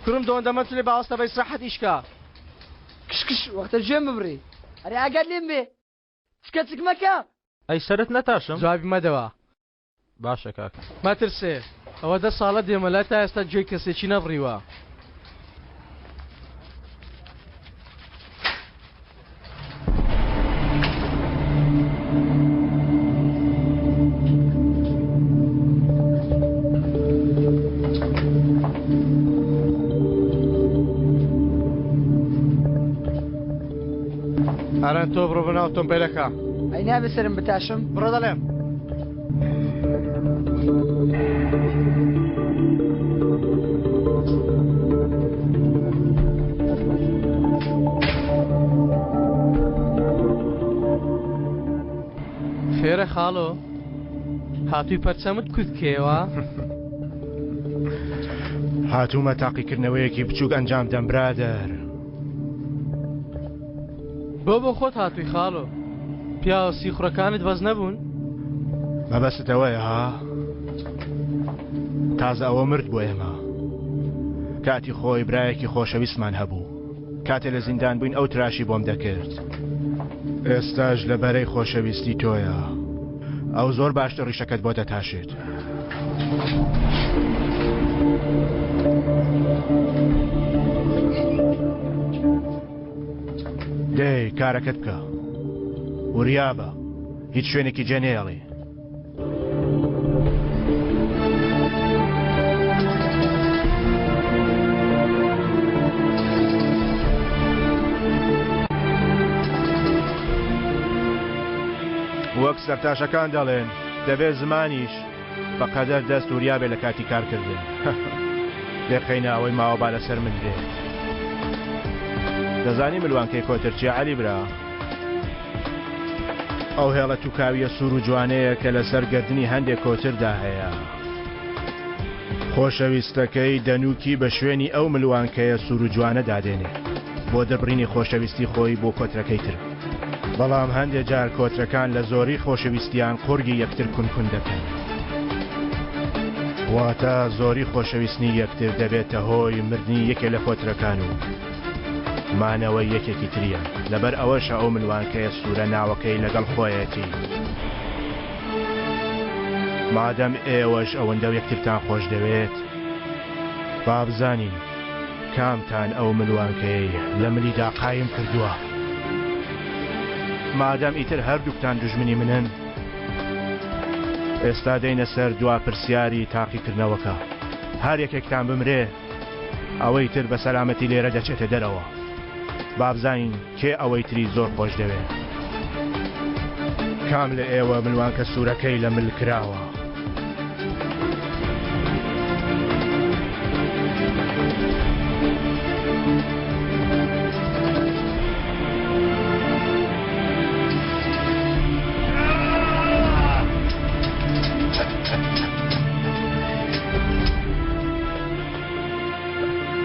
کوڕم دۆندە مەچلێ باوەستە بە ئیسراحەت ئیش کا. کش کش وەختە گوێم ببڕی. ئەرێ ئاگات لێم بێ چکە چک مەکە. ئەی سەرت نەتاشم؟ جوابی مەدەوە. باشە کاکە. مەترسێ ئەوە دە ساڵە دێمە لای تا ئێستا گوێی کەسێکی نەبڕیوە. ئاران تۆ بڕۆ بەناو ئۆتۆمبێلەکە. ئەی نابێ سەرم بتاشم؟ بڕۆ دەڵێم. خێرە خاڵۆ هاتووی پەرچەمت کورت کەیەوە؟ هاتوومە تاقیکردنەوەیەکی بچووک ئەنجام دەم برادەر. بۆ بۆ خۆت هاتووی خاڵۆ؟ پیاوە سیخوڕەکانت بەس نەبوون؟ مەبەستت ئەوەیە ها؟ تازە ئەوە مرد بۆ ئێمە. کاتی خۆی برایەکی خۆشەویستمان هەبوو. کاتێ لە زیندان بووین ئەو تراشی بۆم دەکرد. ئێستاش لە بەرەی خۆشەویستی تۆیە. ئەو زۆر باشتر ڕیشەکەت بۆ دەتاشێت. دەی کارەکەت بکە. وریابە. هیچ شوێنێکی جێ نەیەڵی. وەک سەرتاشەکان دەڵێن دەبێت زمانیش بە قەدەر دەست وریا بێ لە کاتی کارکردن. دەخەینە ئەوەی ماوە با لەسەر من بێت. دەزانی ملوانکەی کۆتر چیە عەلی برا؟ ئەو هێڵە توکاویە سوور و جوانەیە کە لەسەر گەردنی هەندێک کۆتردا هەیە. خۆشەویستەکەی دەنووکی بە شوێنی ئەو ملوانکەیە سوور و جوانە دادێنێ بۆ دەربڕینی خۆشەویستی خۆی بۆ کۆترەکەی تر. بەڵام هەندێ جار کۆترەکان لە زۆری خۆشەویستیان قوڕگی یەکتر کون کون دەکەن. واتە زۆری خۆشەویستنی یەکتر دەبێتە هۆی مردنی یەکێ لە کۆترەکان و مانەوەی یەکێکی تریان. لەبەر ئەوەشە ئەو ملوانکەیە سوورە ناوەکەی لەگەڵ خۆیەتی. مادەم ئێوەش ئەوەندە یەکترتان خۆش دەوێت، با بزانین کامتان ئەو ملوانکەیەی لە ملیدا قایم کردووە؟ مادەم ئیتر هەردووکتان دوژمنی منن، ئێستا دێینە سەر دوا پرسیاری تاقیکردنەوەکە. هەر یەکێکتان بمرێ، ئەوەی تر بە سەلامەتی لێرە دەچێتە دەرەوە. با بزانین کێ ئەوەی تری زۆر خۆش دەوێ. کام لە ئێوە ملوانکە سوورەکەی لە مل کراوە؟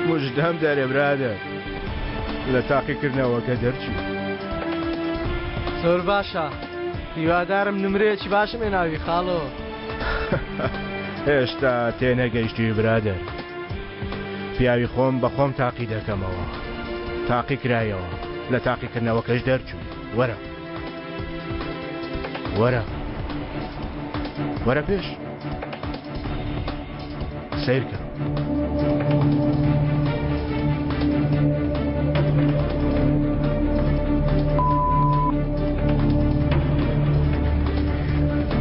مژدەم دەرێ برادەر لە تاقیکردنەوەکە دەرچوو. زۆر باشە هیوادارم نمرەیەکی باشم هێناوی خاڵۆ. هێشتا تێنەگەیشتووی برادەر. پیاوی خۆم بە خۆم تاقی دەکەمەوە. تاقی کرایەوە لە تاقیکردنەوەکەش دەرچوو. وەرە. وەرە. وەرە پێش. سەیرکە.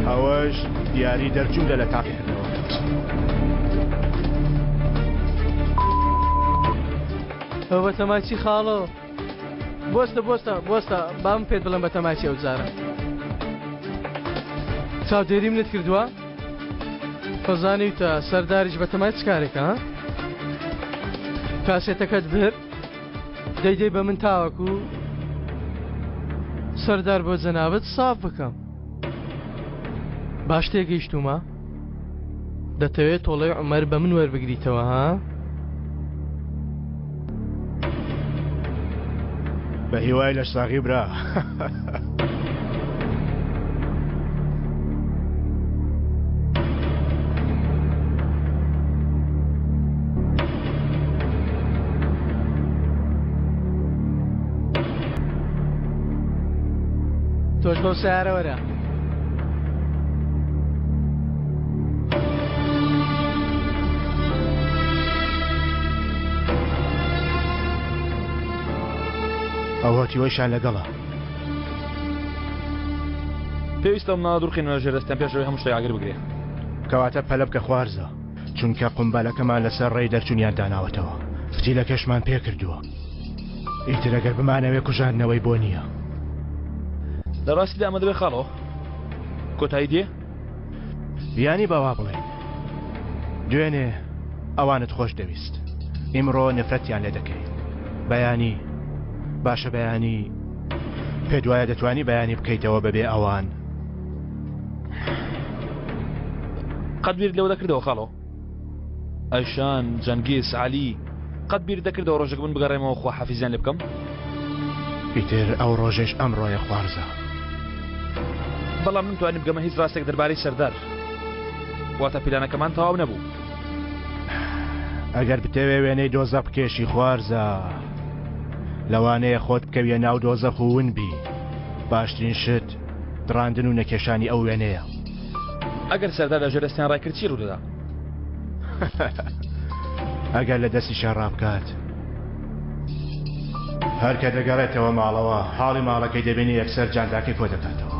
ئەوەش دیاری دەرچوون لە تاقیکردنەوە. ئەو بەتەمای چی خاڵۆ؟ بۆستە بۆستە بۆستە با من پێت بڵێم بەتەمای چی ئەو جارە چاودێری منت کردووە؟ تۆ زانیوتە سەرداریش بەتەمای چ کارێکە ها؟ کاسێتەکەت برد دەیدەی بە من تاوەکو سەردار بۆ جەنابت ساف بکەم باش تێگەیشتوومە دەتەوێت تۆڵەی عومەر بە من وەربگریتەوە ها؟ بە هیوای لەشساغی برا. تۆش بەو سیارە وەرە. ئەو هەتیوەیشان لەگەڵە. پێویستە ئەو مناڵە دوورخەینەوە ژێر دەستیان پێش ئەوەی هەموو شتێک ئاگر بگرێ. کەواتە پەلە بکە خوارزا، چونکە قومبەلەکەمان لەسەر ڕێی دەرچوونیان داناوەتەوە، فتیلەکەشمان پێکردووە. ئیتر ئەگەر بمانەوێ کوژاندنەوەی بۆ نییە. لە ڕاستیدا ئەمە دەبێ خاڵۆ کۆتایی دێ؟ یانی با وا بڵێین دوێنێ ئەوانت خۆش دەویست ئیمڕۆ نفرەتیان لێ دەکەی بەیانی باشە بەیانی پێت وایە دەتوانی بەیانی بکەیتەوە بەبێ ئەوان؟ قەت بیرت لەوە دەکردەوە خاڵۆ؟ ئەیشان، جەنگیز، عەلی، قەت بیرت دەکردەوە ڕۆژێک من بگەڕێمەوە خواحافیزیان لێ بکەم؟ ئیتر ئەو ڕۆژەیش ئەمڕۆیە خوارزا. بەڵام نەمتوانی بگەمە هیچ ڕاستێک دەربارەی سەردار. واتە پیلانەکەمان تەواو نەبوو. ئەگەر بتەوێ وێنەی دۆزەخ بکێشی خوارزا، لەوانەیە خۆت بکەویە ناو دۆزەخ و ون بی. باشترین شت دڕاندن و نەکێشانی ئەو وێنەیە. ئەگەر سەردار لە ژێر دەستیان ڕایکرد چی ڕوودەدا؟ ئەگەر لە دەستیشان ڕابکات هەر کە دەگەڕێتەوە ماڵەوە حاڵی ماڵەکەی دەبینی یەکسەر جانتاکەی کۆ دەکاتەوە.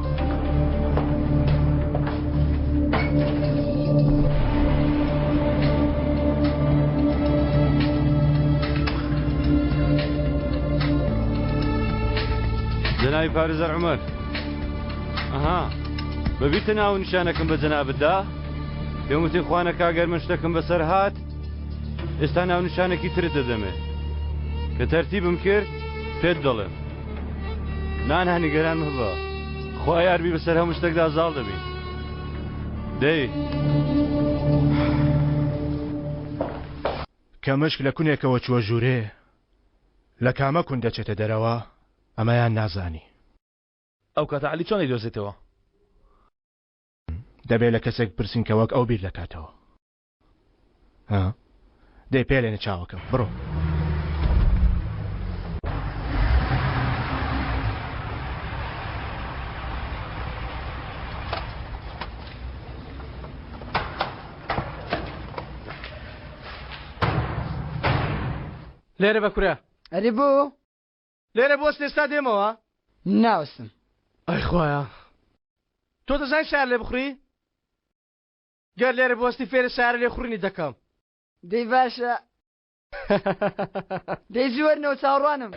جەنابی پارێزەر عومەر ئەها بەبیرتە ناو و نیشانەکەم بە جەنابت دا؟ پێم وتی خوا نەکا گەر من شتەکم بەسەر هات ئێستا ناونیشانێکی ترت دەدەمێ کە تەرتیبم کرد پێت دەڵێم نانا نیگەران مەبە خوا یاربی بەسەر هەموو شتێکدا زاڵ دەبین دەی کە مشک لە کونێکەوە چووە ژوورێ لە کامە کون دەچێتە دەرەوە ئەمەیان نازانی. ئەو کاتە عەلی چۆن دەیدۆزێتەوە؟ دەبێ لە کەسێک بپرسین کە وەک ئەو بیر دەکاتەوە. ها؟ دەی پێلێنە چاوەکەم، بڕۆ. لێرە بە کورە. ئەرێ بۆ؟ لێرە بوەستە ئێستا دێمەوە. ناوەستم. ئای خوایە تۆ دەزانی سەیارە لێ بخوڕی؟ گەر لێرە بوەستی فێرە سەیارە لێ خوڕینی دەکەم. دەی باشە دەی زوو وەرنەوە چاوەڕوانم.